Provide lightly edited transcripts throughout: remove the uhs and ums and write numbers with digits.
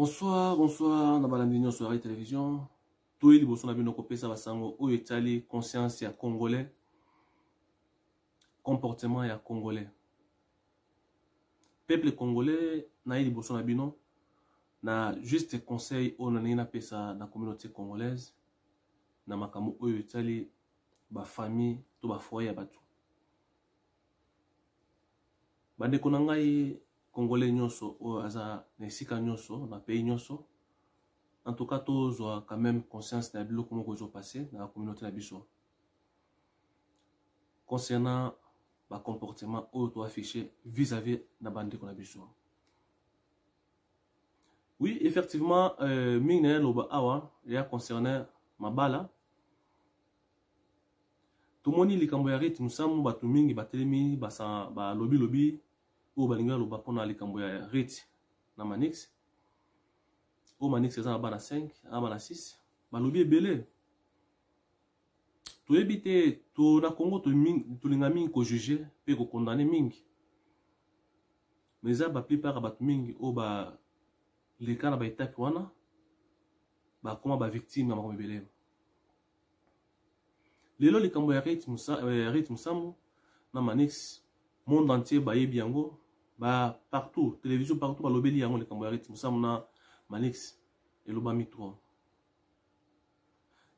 Bonsoir, bonsoir na balandi nyonso ya Rai Television. Toyi liboso na bino kopesa basango oyo etali conscience ya congolais, comportement ya congolais. Peuple congolais naye liboso na bino na juste conseil oyo nalingi napesa na communauté congolaise na makambo oyo etali ba famille to ba foyer ya bato. Bandeko na ngai congolais nyonso oyo aza na esika nyonso na pays nyonso, en tout cas tozwa quand même conscience na biloko moko ezopasse na communauté na biso concernant ba comportement oyo to affiche vis-à-vis na bandeko na biso. Oui, effectivement, mingi na ye loba awa ya concernant mabala. Tomoni likambo ya Ruth Musamu, bato mingi batelemi balobi lobi oyo balingi baloba mpona likambo ya Ruth na Manix. Oyo Manix eza na bana 5, na bana 6, balobi ebele. Toyebi te, to na Congo tolinga mingi kojuge mpe kokondane mingi, mais eza ba plupart ya bato mingi oyo baleka na ba étape wana bakoma ba victime ya makambo ebele. Lelo likambo ya Ruth Musamu na Manix, monde entier bayebi yango, ba partout télévision partout balobeli yango. Likambo ya Ruth Musamu na Manix elobami trop.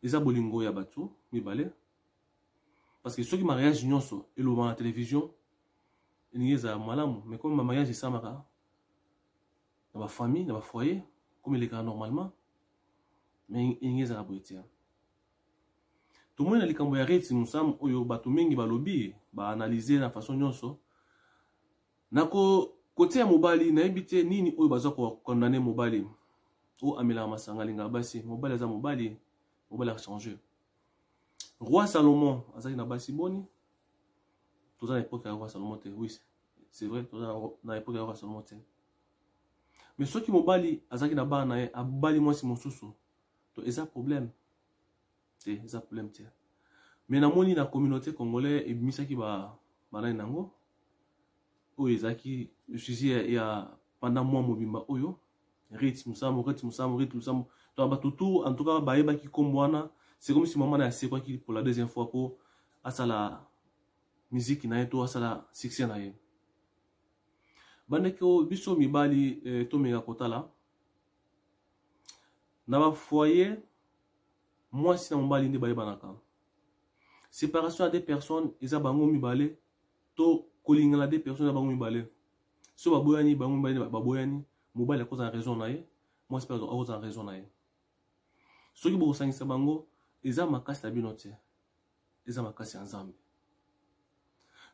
Eza bolingo ya bato mibale, parce que soki mariage nyonso elobama na télévision elingi ezala malamu, mais comme mariage esamaka na bafamille, na bafoyer, comme elekaka normalement, mais elingi ezala boye te. Tomoni na likambo ya Ruth Musamu oyo bato mingi balobi, baanalyse na façon nyonso. Na kote ya mobali, nayebi te nini oyo baza kokondane mobali oyo amelaka masanga, alingaka basi. Mobali aza mobali, mobali achange. Roi Salomon azalaki na basi boni? Toza na époque ya roi Salomon te. Oui, c'est vrai, toza na époque ya roi Salomon te. Mais soki mobali azalaki na bana na ye, abali mwasi mosusu, to eza problème te, eza problème te. Mais namoni na communauté congolais ebimisaki banani nango oyo ezalaki sujet ya pendant mois mobimba oyo Ruth Musamu, Ruth Musamu, Ruth Musamu. Donc bato tout en tout cas bayebaki kombo wana. C'est comme si mama na asekwaki pour la deuxième fois po asala musique na ye to asala succès na ye. Bandeko biso mibali, tomeka kotala na bafoyer, mwasi na mobali nde bayebanaka. Séparation ya deux personnes eza bango mibale, to kolingana deux personnes eza bango mibale. So baboyani, bango mibale baboyani, mobali akozala raison na ye, mwasi mpe akozala raison na ye. Soki bokosangisa bango, eza makasi na bino te, eza makasi ya Nzambe.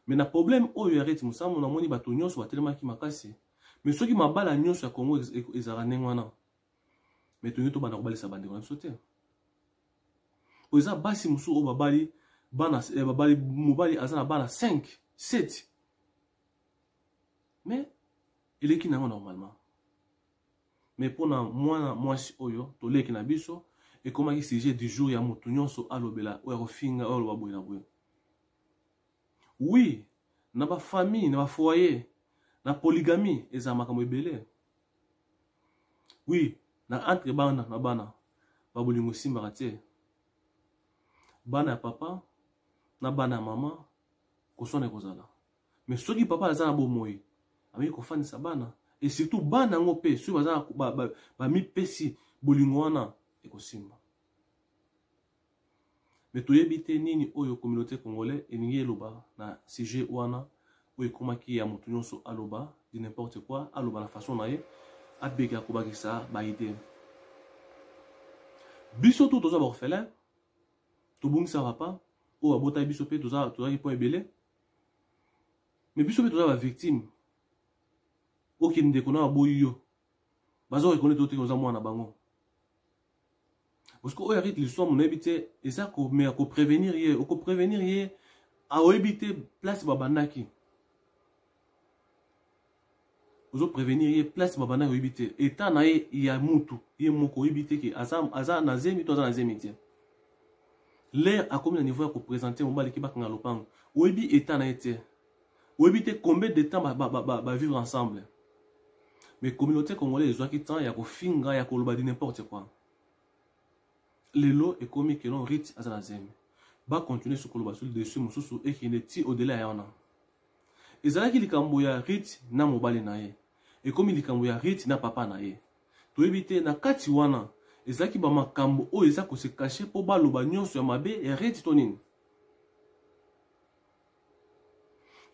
Mais na problème oyo ya Ruth Musamu, namoni bato nyonso batelemaki makasi. Mais soki mabala nyonso ya Congo ezalaka ndenge wana, mais tolingi tobanda kobalisa bandeko na biso te. Oyo eza basi mosusu oyo babali bana, babali mobali aza na bana 5, 7, mais eleki nango normalement. Mais mpona mwana mwasi oyo toleki na biso, ekomaki sujet du jour ya motu nyonso alobela, oyo akofinga, oyo aloba boye na boye. Oui, na bafamille, na bafoyer, na polygamie ezala makambo ebele. Oui, na entre bana na bana babolingo esimbaka te, bana ya papa na bana ya mama koswana ekozala. Mais soki papa aza na bomoi, ameki kofandisa bana, et surtout bana yango mpe soki baza bamipesi bolingo wana, ekosimba. Mais toyebi te nini oyo communauté congolais elingi eloba na sujet wana oyo ekomaki ya motu nyonso aloba de n'importe quoi, aloba na façon na ye, abeka kobakisa baide. Biso tu toza baorphelin, tobungisa papa oyo abotaki biso, mpe tozalaki mpo ebele. Mais biso mpe toza bavictime. Okende, ndeko na baboyi yo, baza reconnaître te oza mwana bango, parce que oyo Ruth Luswamu, nayebi te, eza komeka koprévenir ye, okoprévenir ye, aoyebi te place babandaki. Ozoprévenir ye place babandaki, oyebi te état na ye ya mutu ye moko, oyebi te ke aza na zemi to aza na zemi te. L'heure akomi na niveau ya koprésente mobali ki bakanga lopango, oyebi état na ye te, oyebi te combien de temps bavivre ensemble. Mais communauté congolaise ezwaki temps ya kofinga, ya koloba di n'importe quoi. Lelo ekomi que non, Rit aza na zemi. Ba continuer sur koloba sur dessus mosusu ekende ti au-delà ya wana. Ezalaki likambo ya Rit na mobali na ye. Ekomi likambo ya Rit na papa na ye. Toyebi te na kati wana ezalaki ba makambo oyo eza ko se cacher po baloba nyonso ya mabe ya Rit to nini.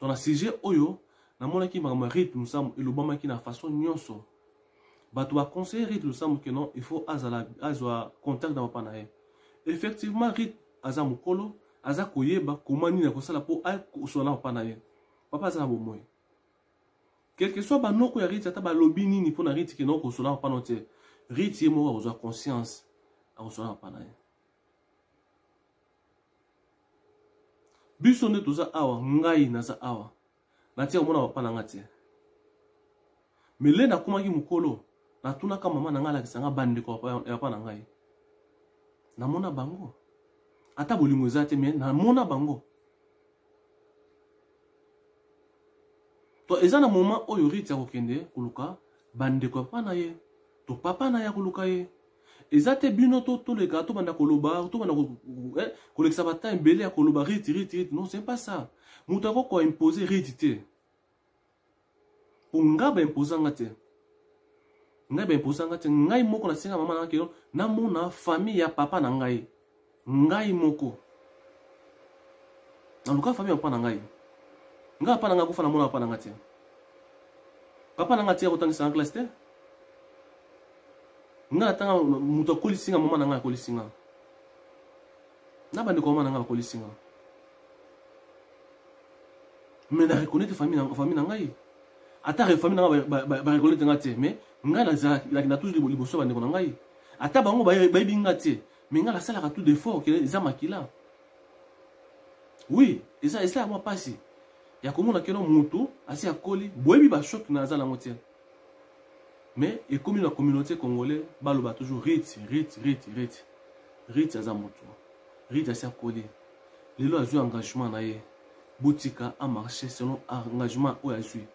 Donc na sujet oyo namonaki makambo ya Rit Lusambo elobamaki na façon nyonso. Bato ba conseiller Rit Lusambo que non, il faut azala azwa contact na papa na ye. Effectivement Rit aza mokolo, aza koyeba koma nini akosala po akosola na papa na ye. Papa aza na bomoi. Quel que soit banoko ya Rit ata balobi nini mpo na Rit que non kosola na papa na te. Rit ye moko akozwa conscience akosola na papa na ye. Biso nde toza awa, ngai naza awa. Natia komona papa na nga te. Mais le nakomaki mokolo, natunaka mama na ngai alakisa nga bandeko ya papa na ngai. Namona bango. Ata bolingo eza te, mais namona bango. To eza na moment oyo Rit akokende koluka bandeko ya papa na ye, to papa na ye akoluka ye. Eza te bino to toleka to banda koloba, to banda kolekisa ba temps ebele ya koloba Rit, Rit, Rit. Non, c'est pas ça. Moto akoki ko imposer Rit te. Po nga ba imposer nga te. Ngai ba imposer nga te. Ngai moko nasenga mama na nga keno namona famille ya papa na ngai. Ngai moko. Naluka famille ya papa na ngai. Ngai papa na ngai akufa namona papa na ngai te. Papa na ngai atika kotangisa nga classe te. Ngai natanga moto akolisi nga, mama na ngai akolisi nga. Na bandeko mama na ngai bakolisi nga. Mais na reconnaître famille na, famille na ngai. Ata famille na ngai ba reconnaître nga te, mais ngai nazalaki na toujours liboso bandeko na ngai. Ata bango bayebi nga te, mais ngai nasalaka tout d'effort que eza makila. Oui, eza eza mwa pasi ya komona keno mutu asi akoli, boyebi ba choc na aza nango te. Mais ekomi na communauté congolais baloba toujours Rit, Rit, Rit, Rit. Rit aza mutu. Rit asi akoli. Lelo azwi engagement na ye. Botika a marcher selon engagement oyo azwi.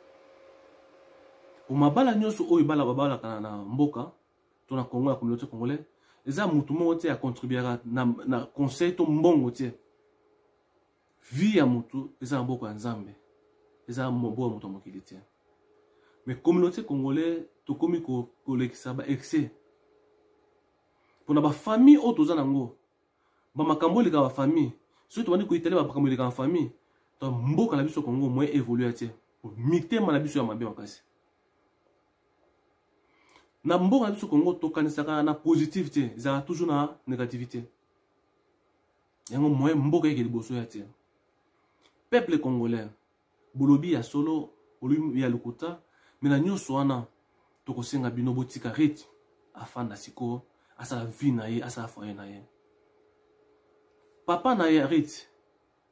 Po mabala nyonso oyo bala babalaka na mboka to na Congo ya communauté congolaise eza mutu moko te ya contribuer na conseil to mbongo te. Vie ya mutu eza na maboko ya Nzambe, eza na maboko ya mutu ya mokili te. Mais communauté congolaise tokomi kolekisa ba excès pona ba famille oyo toza nango, ba makambo eleka ba famille. Soki tobandi koitale ba makambo eleka ba famille, to mboka na biso Congo moyen évoluer te. Mitema na biso ya mabe makasi. Na mboka na biso Congo tokanisaka na positif te, ezalaka toujours na négativité. Yango moyen mboka eke liboso ya te. Peuple congolais, bolobi ya solo, bolobi ya lokuta, mais na nyonso wana tokosenga bino botika Rit afanda sikoyo, asala vie na ye, asala foyer na ye. Papa na ye Rit,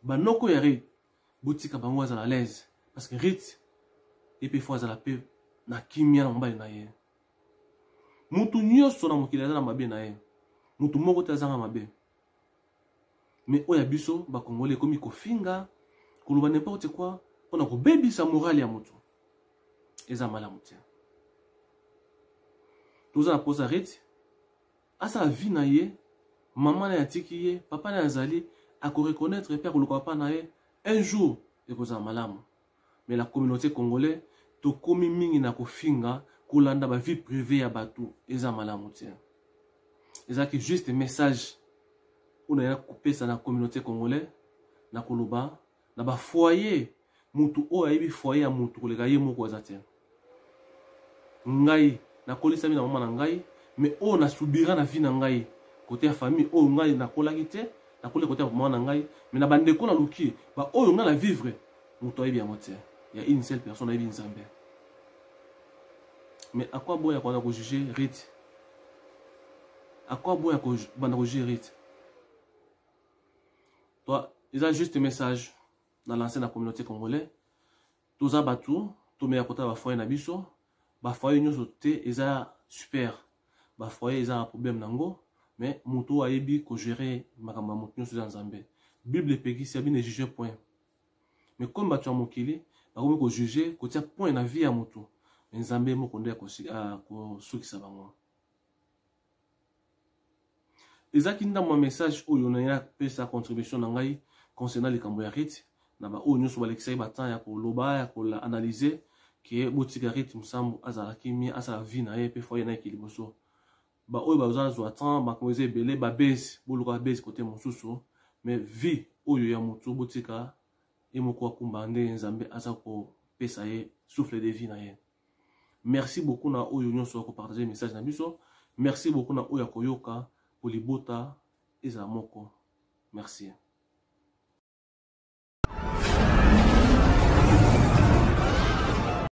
banoko ya Rit, botika bango azala à l'aise parce que Rit ye pe faut azala pe na kimia na mobali na ye. Mutu nyonso na mokili aza na mabe na ye. Mutu moko te azanga mabe. Mais oyo ya biso ba Congolais ekomi kofinga, koloba n'importe quoi pona kobebisa morale ya mutu. Eza malamu te. Toza na posa Rit asala vie na ye, mama na ye atiki ye, papa na ye azali, ako reconnaître pe akoluka papa na ye un jour ekozala malamu. Mais la communauté congolaise tokomi mingi na kofinga, kolanda ba vie privée ya batu, eza malamu te. Ezalaki juste message oyo naya kopesa na communauté congolaise, na koloba na ba foyer, mutu oyo ayebi foyer ya mutu koleka ye moko aza te. Ngai nakolisami na mama na ngai, mais oyo nasubira na vie na ngai côté ya famille oyo ngai nakolaki te, nakoli côté ya mama na ngai, mais na bandeko naluki ba oyo ngai na vivre, moto ayebi yango te. Ya une seule personne ayebi Nzambe. Mais à quoi bon ya kobanda kojuger Rit? À quoi bon ya kobanda kojuger Rit? Toi, eza juste message na lancer na communauté congolaise. Toza batu, tomeya kotala ba foyer na biso. Ba foyer nyonso te eza super. Ba foyer eza na problème nango, mais moto ayebi ko gérer makambo ya moto nyonso eza Nzambe. Bible epekisi abi ne juger point. Mais comme bato ya mokili bakomi ko juger, kotia point na vie ya moto. Mais Nzambe moko nde akosukisa bango. Ezalaki ndambo ya message oyo na pesa contribution na ngai concernant likambo ya Ruth na ba oyo nyonso balekisaki ba temps ya koloba ya koanalyser ke botika Ruth Musambu azala kimia, asala vie na ye pe foyer na ye ke liboso. Ba oyo bazazwa temps makambo eza ebele, ba base boluka base kote mosusu, mais vie oyo ya motu botika ye moko akumba nde Nzambe aza kopesa ye souffle de vie na ye. Merci beaucoup na oyo nyonso ya kopartage message na biso. Merci beaucoup na oyo ya koyoka po libota ezala moko. Merci.